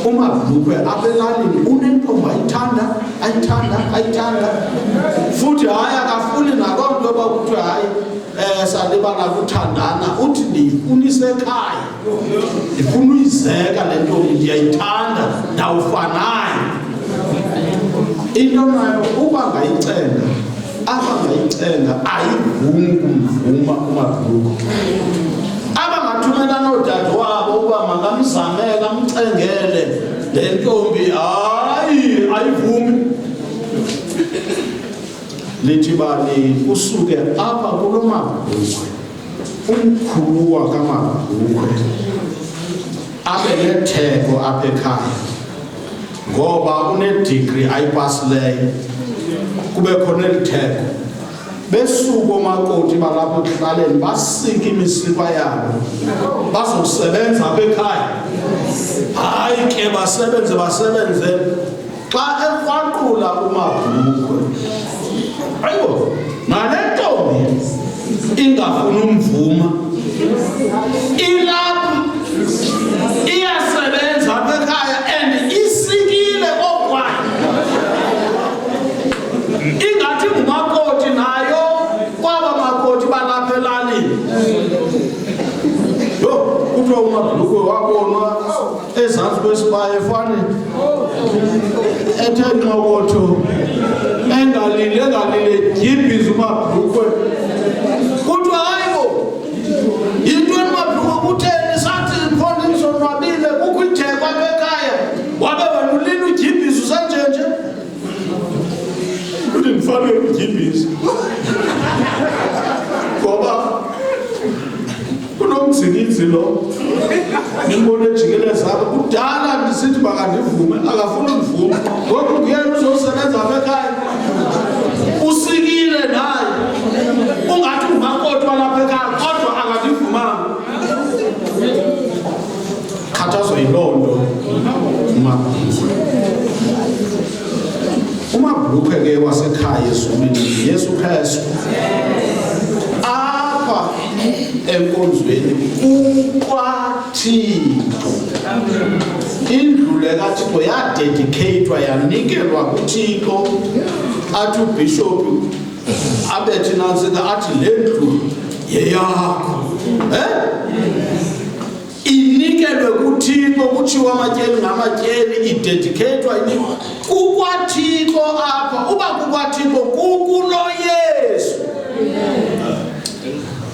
Umabhlukwe apha elalini unentombi ayithanda ayithanda ayithanda futhi hayi akafuni naloo nto yoba kuthiwe hayi um salibala kuthandana, uthi ndiyifuna isekhaya, ndifuna uyizeka le ntombi, ndiyayithanda, ndawufanayo. Into nayo uba ngayicenga apha ngayicenga ayivumi kumvuma umabhlukwe. Abangathumela noodade wabo uba makamzamele amcengele le ntombi, hayi ayivumi. Lithi bani usuke apha kulo mabhlukwe, umkhuluwa kamabhlukwe abe netheko apha ekhaya ngoba unedigri ayipasileyo, kube khona eli theko. Besuka omakoti balapha ekuhlaleni basike imisiba yabo bazosebenza apha ekhaya. Hayi ke basebenze basebenze, xa ekrwaqula umabhukwe, ayibo, nale ntombi ingafuni umvuma ilapha iyasebenza apha ekhaya and isikile kokwayo, ingathi ngumakoti nayo kwaba makoti balapha elalini. Yho, kuthiwa umabhlukwe wabonwa ezantsi kwesibaya efane ethe nxokotho, engalile engalile, dyibhiza umabhlukwe. Kuthiwa hayibo, yintoni mabhlukwe, kutheni sathi mfondini sonwabile, kukho itheko apha ekhaya, wabe wena ulila udyibhiza usenjenje? Uthi ndifanele udyibhiza ngoba kunomzikizi lo nimbona ejikeleza apha, kudala ndisithi makandivume, akafuni undivuma, ngoku nguyena uzosebenza apha ekhaya, usikile naye, ungathi ngumakoti walapha ekhaya, kodwa akandivumanga. Khathazwa yiloo nto umabhlukwe. Umabhlukwe ke wasekhaya ezulwini Yesu Kristu. Apha enkonzweni kukwaThixo, indlu le kaThixo yadedicatwa, yanikelwa kuThixo. Athi ubhishophu abethe nantsika athi le ndlu yeyakho, eh? Inikelwe kuThixo, kutshiwo amatyeli ngamatyeli, idedicatwa kukwaThixo apha. Uba kukwaThixo kukulo Yesu.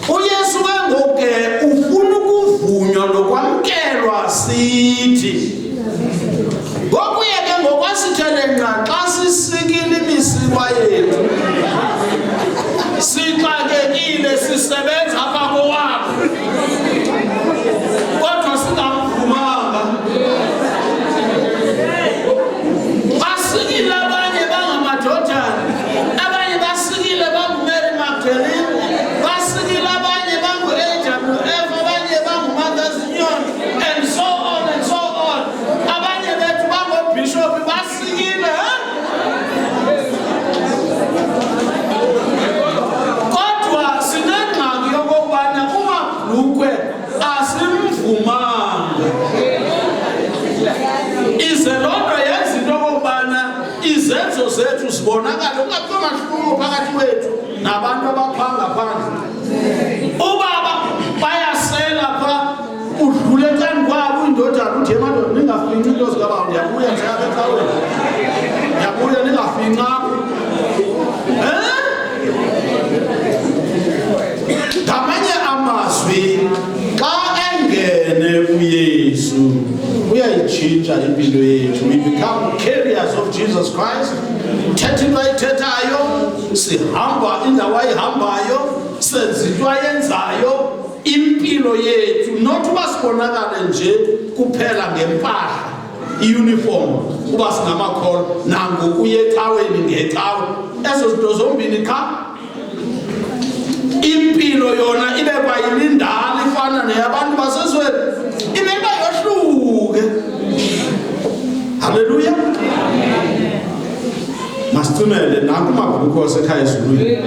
UYesu ke ngoku ke ufuna ukuvunywa nokwamkelwa sithi. Ngokuye ke ngokwasithele nqa xa sisikile imisiba yethu, sixakekile sisebenza apha kowabo, kodwa singamvumanga. Basikile abanye bangamadodana, abanye basikile banguMary Magdalene, basikile abanye bangu-AWF, abanye bangu-Mothers Union and so on and so on. Abanye bethu bangobhishophi, basikile, eh? Kodwa sinengxaki yokokubana umabhlukwe asimvumanga. Ize loo nto yenza into okokubana izenzo zethu zibonakale kungabikho mahluko phakathi kwethu nabantu abaphanga phandle. Ubaba bayasela pha, udlule ecani kwabo indodana, uthi emadoda ningafinci into zikabawo, ndiyabuya nje apha ecaweni, ndiyabuya, ningafinci apha. Eh? Ngamanye amazwi, xa engene uYesu uyayitshintsha impilo yethu. We become carriers of Jesus Christ. Thetha into ayithethayo, sihamba indawo ayihambayo, senza into ayenzayo. Impilo yethu, not uba sibonakale nje kuphela ngempahla, iuniform, uba singamakholwa, nangokuya ecaweni ngecawe, ezo zinto zombini qha. Impilo yona ibe kwayilindala ifana neyabantu basezweni, ibe iba yohluke. Haleluya. Masicimele nanku umabhuku wasekhaya ezulwini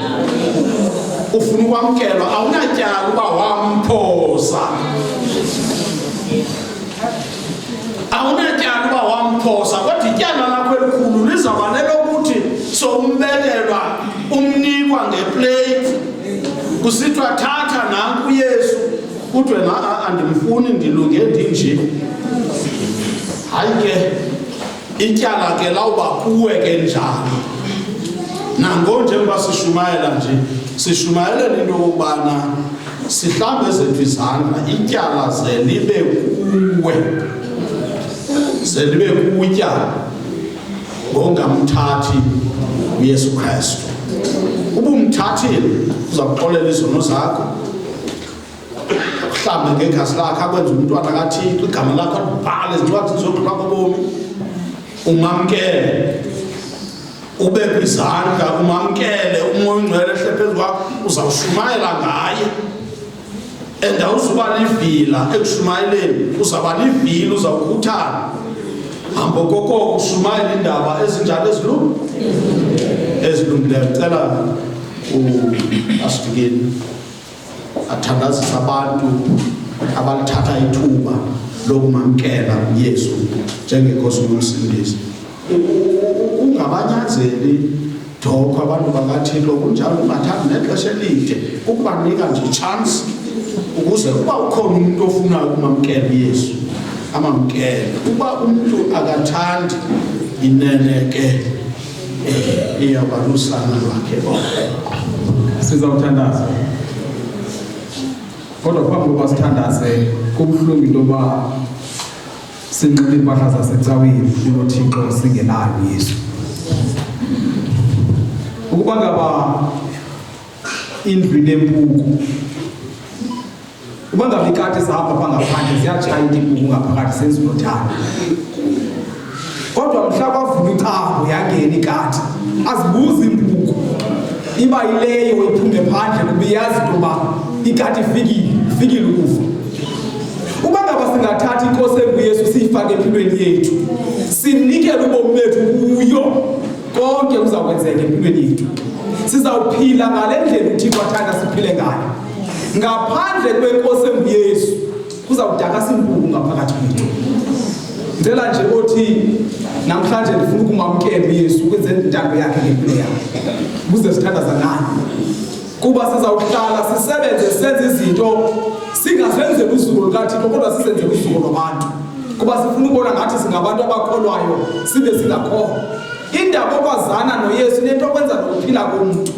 ufuna ukwamkelwa, awunatyala uba wamphosa, awunatyala uba lakho elikhulu lizawuba lelokuthi sowumbekelwa umnikwa ngepleyiti kusithiwa thatha nanku uYesu, kuthiwe na andimfuni, ndilunge ndinje. Hayi ke, ityala ke lawuba kuwe ke njalo. Nango njengoba sishumayela nje, sishumayelela into yokokubana sihlambe ezethu izandla, ityala ze libe kuwe, ze libe kutya ngongamthathi uYesu Kristu. Uba umthathile, uza kuxolela izono zakho, uhlambe ngegazi lakhe, akwenze umntwana kaThixo, igama lakho alibhale ezincwadini zokuphila kobomi. Umamkele, ube kwizandla, umamkele uMoya oNgcwele ehle phezu kwakho, uzawushumayela ngaye. And awuzuba livila ekushumayeleni, uzawuba livila, uzawukhuthala. Hamba okokoko ushumayela iindaba ezinjalo ezilungileyo. Ndicela uAsifikeni athandazise abantu abalithatha ithuba lokumamkela uYesu njengeNkosi nomsindisi. Ungabanyanzeli doko abantu bakaThixo, kunjalo ungathathi nexesha elide, ukubanika nje chance ukuze uba ukhona umuntu ofunayo ukumamkela uYesu amamkele. Uba umuntu akathandi, inene ke iyawuba lusana lwakhe bonke. Sizawuthandaza, kodwa phambi kokuba sithandaze, kubuhlungu into yoba sinxibe iimpahla zasecaweni kunoThixo singenayo uYesu. Ukuba ngaba indlu inempuku, uba ngaba ikati zihamba pha ngaphandle ziyatshaya impuku ngaphakathi senza unothando, kodwa mhla kwavula icango yangena ikati, azibuzi impuku, iba yileyo iphume phandle kuba iyazi into yoba ikati ifikile, ifikile ukufa. Uba ngaba singathatha iNkosi enguYesu siyifake empilweni yethu, sinikele ubomi bethu kuyo, konke kuza kwenzeka empilweni yethu. Sizawuphila ngale ndlela uThixo athanda siphile ngayo. Ngaphandle kweNkosi enguYesu kuzawudaka simpuku ngaphakathi kwethu. Ndicela nje othi namhlanje ndifuna ukumamkela uYesu ukwenza intando yakhe ngempilo yam, ukuze sithandaza naye, kuba sizawuhlala sisebenze senze izinto singazenzeli uzuko lukaThixo, kodwa sizenzele uzuko lwabantu, kuba sifuna ukubona ngathi singabantu abakholwayo sibe singakholwa. Indaba okwazana noYesu inento okwenza nokuphila komntu,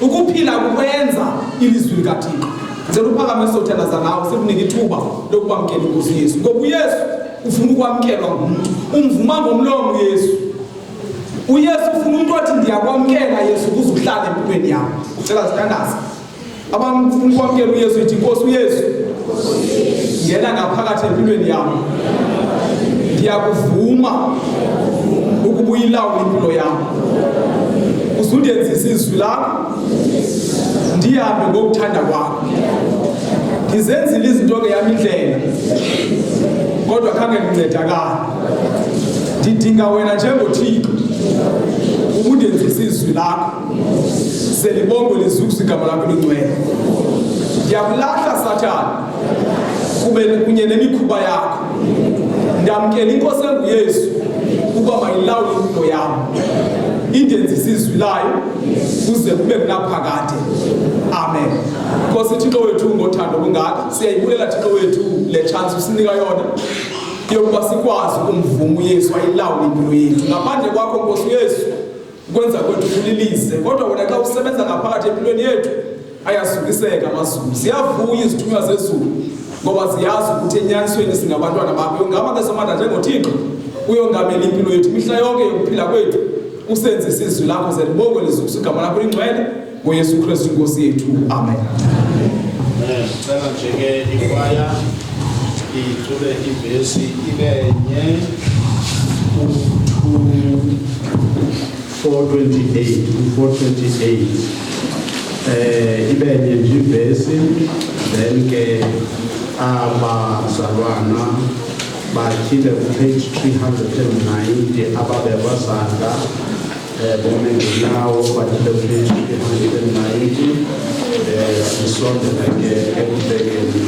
ukuphila kukwenza ilizwi likaThixo. Ndicela uphakame sothandaza nawe, sikunike ithuba lokwamkela iNkosi Yesu, ngoba uYesu ufuna ukwamkelwa ngumntu. Umvuma ngomlomo uYesu. UYesu ufuna umntu othi ndiyakwamkela Yesu ukuze uhlale empilweni yam. Ndicela sithandaze. Abamfuna ukwamkela uYesu, ithi Nkosi uYesu, ngena ngaphakathi empilweni yam. Ndiyakuvuma ukuba uyilawule impilo yam. Uzundenzise izwi lakho, ndihambe ngokuthanda kwakho. Ndizenzile izinto ngeyam indlela, kodwa khange ndincedakale. Ndidinga wena njengoThixo ubundenzise izwi lakho, selibongwe lizukiswe igama lakho lingcwele. Ndiyakulahla Sathane kube kunye nemikhuba yakho. Ndamkela iNkosi enguYesu ukuba mayilawule impilo yam, indenzise izwi layo kuze kube kunaphakade. Amen. Nkosi Thixo wethu, ngothando kungaka siyayibulela Thixo wethu le chance usinika yona yokuba sikwazi ukumvuma uYesu ayilawule impilo yethu. Ngaphandle kwakho Nkosi Yesu ukwenza kwethu kulilize, kodwa wena xa usebenza ngaphakathi empilweni yethu ayazukiseka amazulu. Ziyavuya izithunywa zezulu ngoba ziyazi ukuthi enyanisweni singabantwana bakho. Uyongama ke Somandla njengoThixo, uyongamela impilo yethu imihla yonke yokuphila kwethu, usenzise izwi lakho ze libongwe lizukiswe igama lakho lingcwele ngoYesu Kristu iNkosi yethu. Amen. Ndicela nje ke ikwaya icule ivesi ibe nye ku-428, ku-428. Ibe nye nje ivesi, then ke abazalwana batyhile ku-page 390, ababekwa zandla bome ngenyawo, batyhile ku-page 390. Sisondele ke ekubekeni.